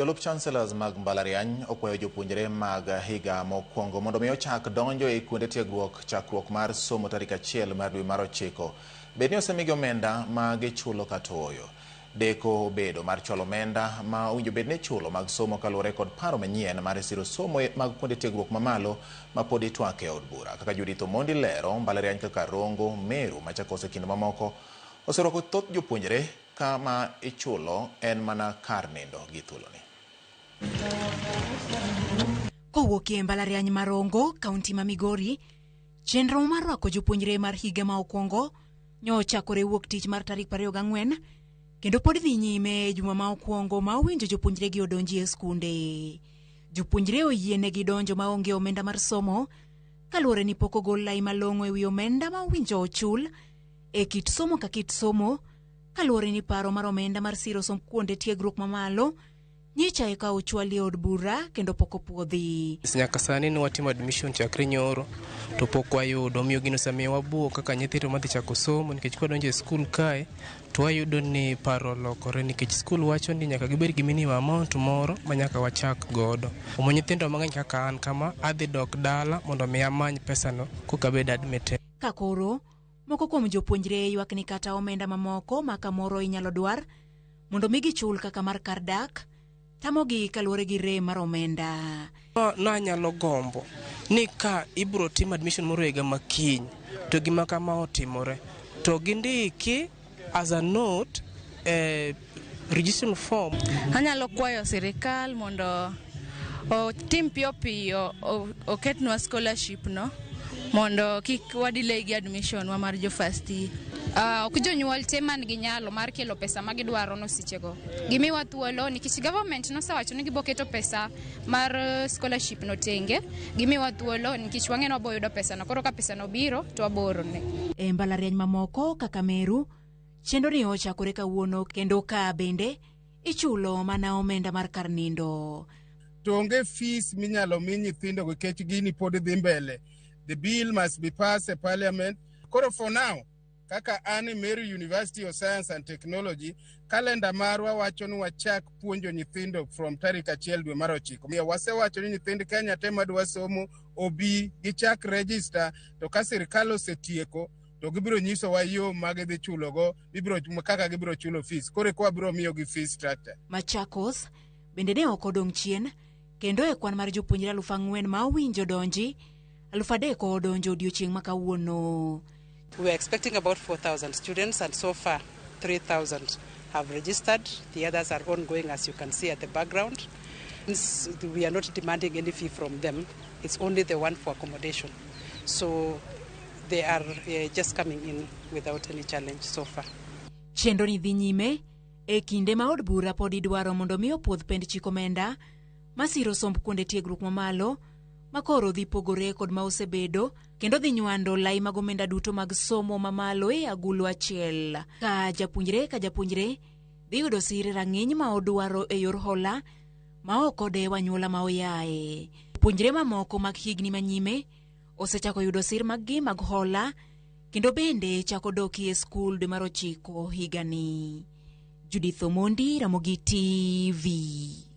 Jolup chancellors mag mbalariany okwayo jopuonjre mag higa mokwongo mondo mi ochak donjo e kuonde tiegruok chakruok mar somo tarik 1 mar dwe mar 9. Bed ni osemigi omenda ma gichulo kata ooyo. Deko obedo mar chwalo omenda ma owinjo bed ni ichulo mag somo kaluwore kod paro manyien mar siro somo mag kuonde tiegruok mamalo ma pod itwak e od bura. Kaka Judith Omondi lero, mbalariany kaka Rongo, Meru, Machakos e kind mamoko oserwako thoth jopuonjre ka ma ichulo en mana kar nindo gi thuoloni. Kowuok e mbalariany ma Rongo, kaunti ma Migori, chenro mar rwako jopuonjre mar higa ma okwongo nyo ochakore wuok tich mar tarik 24 kendo pod dhi nyime e juma ma okwongo ma owinjo jopuonjre gi odonji e skunde. Jopuonjre oyienegi donjo maonge omenda mar somo kaluwore ni pok ogol lai malong'o e wi omenda ma owinjo ochul e kit somo ka kit somo kaluwore ni paro mar omenda mar siro somb kuonde tiegruok mamalo nyicha eka ochwali e od bura kendo pok opuodhi. Nyaka sani ne watimo admission chakre nyoro to pok wayudo, omiyo gino osemiyo wabuok kaka nyithindo madhi chako somo, nikech kwadonjo e skul kae to wayudo ni paro olokore, nikech skul wacho ni nyaka gibed gi minimum amount moro ma nyaka wachak godo. Omiyo nyithindo mang'eny kaka an kama adhi dok dala mondo mi amany pesano koka abed admitted. Ka koro moko kuom jopuonjre ywak ni kata omenda mamoko ma kamoro inyalo dwar mondo mi gichul kaka mar kar dak tamogi kaluwore gi rem mar omenda. Nanyalo gombo ni ka ibro tim admission moro higa makiny to gima kama otimore to gindiki as a note registration form. Anyalo kwayo sirikal mondo otim piyo piyo oketnwa scholarship no mondo kik wadelay gi admission wa mar jo first year. Ok jonyuol te man gi nyalo mar kelo pesa ma gidwaro no sechego. Gimiwa thuolo nikech government nosewacho ni gibo keto pesa mar scholarship no tenge. Gimiwa thuolo nikech wang'e ni wabo yudo pesa no. Koro ka pesa no biro to wabo orone. E mbalariany mamoko kaka Meru, chenro ni ochakore kawuono kendo ka bende ichulo mana omenda mar kar nindo. To onge fees minyalo mi nyithindo nikech gini pod dhi mbele. The bill must be passed e parliament. Koro for now, kaka an e Meru University of Science and Technology, kalenda marwa wacho ni wachak puonjo nyithindo from tarik 1 dwe mar 9. Omiyo wasewacho ni nyithind Kenya te madwa somo obi gichak register, to ka sirikal osetieko to gibiro nyisowa yo ma gidhi chulogo, kaka gibiro chulo fees. Koro eka wabiro miyogi fees structure. Machakos bende ne ok odong' chien kendo e kwan mar jopuonjre 4,000 ma owinjo donji, 3,000 odonjo odiochieng' ma kawuono. We are expecting about 4,000 students, and so far 3,000 have registered. The others are ongoing, as you can see at the background. We are not demanding any fee from them. It's only the one for accommodation. So they are just coming in without any challenge so far. Chenro ni dhi nyime e kinde ma od bura pod idwaro mondo mi opuodh pend chik omenda masiro somb kuonde tiegruok mamalo ma koro dhi pogore kod ma osebedo kendo dhi nywando lai mag omenda duto mag somo mamalo e agulu achiel. Ka japuonjre ka japuonjre dhi yudo sir e rang'iny ma odwaro e yor hola ma ok odew anyuola ma oyae. Jopuonjre mamoko mag higni manyime osechako yudo sir maggi mag hola kendo bende chako doki e skul dwe mar 9 higani. Judith Omondi, Ramogi TV.